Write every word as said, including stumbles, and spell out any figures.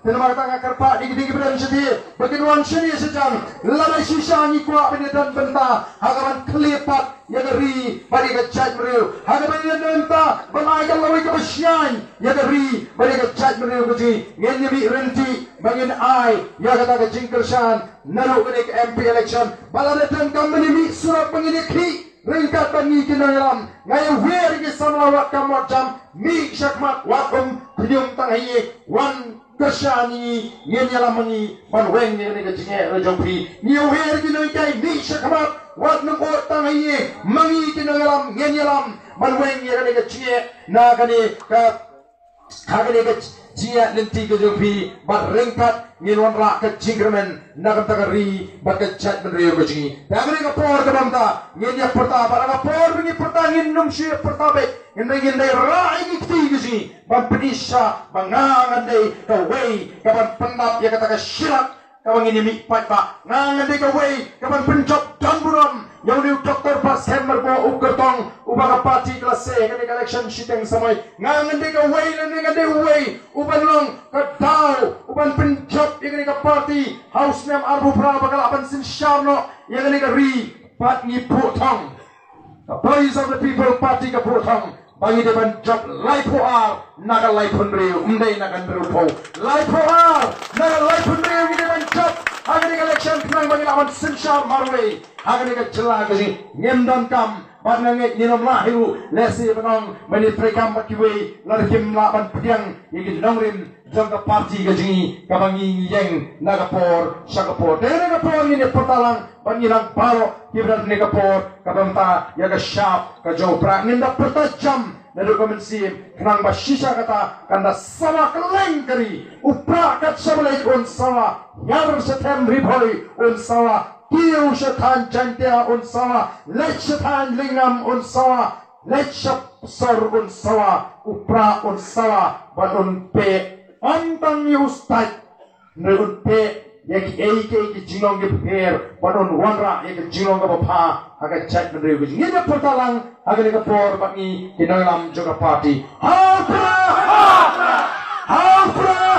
Te namar kata nga kyrpad ïa ki dei ki briew shati ba kin wan shane shajan, lada shisha ngi kwah ban ïadon bynta ha kaban khlieh pat ïa ka ri bad ïa ka jaitbynriew, ha kaban ïadon bynta ban ai ka lawei kaba shngaiñ ïa ka ri bad ïa ka jaitbynriew ka jong ngi. Ngin ïa mih ryntih ba ngin ai ïa kata ka jingkyrshan naduh kane ka M P election. Ba lada donkam ban ïa mih surok ba ngin ïa khih ryngkat bad ngi ki nongïalam. Nga ïa wer ïa ki samla wat kam wat jam, mih shakhmat, wat ym khñium tang ha ïing, wan kyrshan ïa ngi, ngin ïalam ma ngi ban weng ïa kane ka jingeh la jong phi. Ngi ïa wer ïa ki nonghikai, mih shakhmat, wat nym ud tang ha ïing, ma ngi ki nongïalam ngin ïalam ban weng ïa kane ka jingeh na kane ka, ha kane ka jingïaid lynti ka jong phi, bad ryngkat ngin wanrah ka jingkyrmen na ka bynta ka ri bad ka jaitbynriew ka jong ngi. Te ha kane ka por kaba mynta ngin ïa pyrta, bad ha ka por ba ngi pyrta ngin nym shu ïa pyrta beit, ngin dei, ngin dei rah ïa ki kti ka jong ngi ban pyni sha ba nga ngan dei kawei kaban pyndap ïa kata ka shilat kaba ngin ïa mih paidbah. Nga ngan dei kawei kaban pynjop don burom ïa une u Doctor Batskhem Myrboh u kyrtong uba ka party ka la seh ha kane ka election shiteng samoi. Nga ngan dei kawei lane ngan dei uwei uban long ka daw uban pynjop ïa kane ka party ha u snem arphew phra ba ka lah ban synshar noh ïa kane ka ri. Bad ngi buh thong, ka Voice of the People Party ka buh thong ba ngi dei ban jop laiphew ar na ka laiphew hynriew, ym dei na ka hynriewphew. Laiphew ar na ka laiphew hynriew ngi dei ban jop ha kane ka election khnang ba ngi lah ban synshar marwei ha kane ka jylla ka jong ngi. Ngim donkam bad nga ngeit ngin ym lah hi ruh lehse ban ong ban ïatreikam bad kiwei lada kim lah ban pdiang ïa ki nongrim jong ka party ka jong ngi kaba ngi ïeng na ka por sha ka por. Te na ka por ngin ïa pyrta lang bad ngi nang baroh kiba don ha kane ka por kaba mynta ïa ka shap ka jong u Prah. Ngin da pyrta jam naduh ka mynsiem khnang ba shisha kata kan da sawa kylleng ka ri. U Prah kat sha ba leit un sawa, hiar sha thaiñ Ri Bhoi un sawa, kiew sha thaiñ Jaintia un sawa, leit sha thaiñ Lyngngam un sawa, leit sha Sor un sawa, u Prah un sawa, bad un peit ym tang ïa u state, hynrei un peit ïa kiei kiei ki jinglong ki pher, bad un wanrah ïa ki jinglong kaba bha ha ka jaitbynriew ka jong ngi. Ngin ïa pyrta lang ha kane ka por bad ngi ki nongïalam jong ka party. Ha u Prah! Ha u Prah!